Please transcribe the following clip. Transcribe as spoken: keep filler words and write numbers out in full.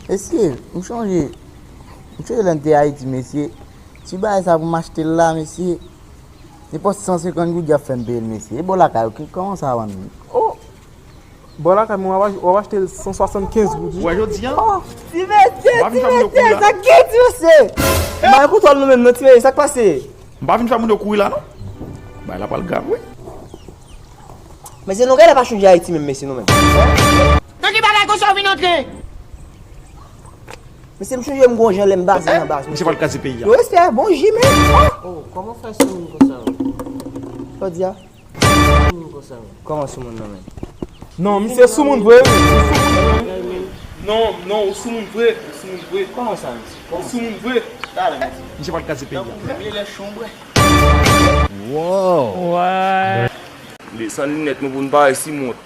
Mesye, m chonje, m chonje lè m te Ayiti, mesye. Ti bagay sa pou m achte l la, mesye. Nenpòt san senkant goud y ap fè m peye l, mesye. E bò lakay ou, ki, kòman sa vann? Oh! Bò lakay mwen, w ap, w ap achte l san swasannkenz goud, wi. Wè, jodi a. Oh, ti mesye, ti mesye, sa k gen, ti mesye? M pa gen kontwòl nou menm, non, ti mesye, sa k pase? M pa vin fè moun yo kouri la, non. Bagay la pral grav, wi. Mesye, nou genlè pa chonje Ayiti menm, mesye, nou menm. Nan ki bagay konsa w vin antre? Mesye, m chonje m gon jan lè m baze nan baz. Misye pral kraze peyi a. Yo, respè, bon ji, men. Oh, kòman w fè sou moun konsa? Sa w di a? Sou moun konsa. Kòman sou moun nan, men? Non, misye sou moun vre, wi. Misye sou moun vre. Non, non, ou sou moun vre, ou sou moun vre. Kòman sa, mesye? Ou sou moun vre. Talè, mesye. Misye pral kraze peyi a. Li lè chonbrè. Wow. Wè. Desann linèt nou pou n parèt si mont.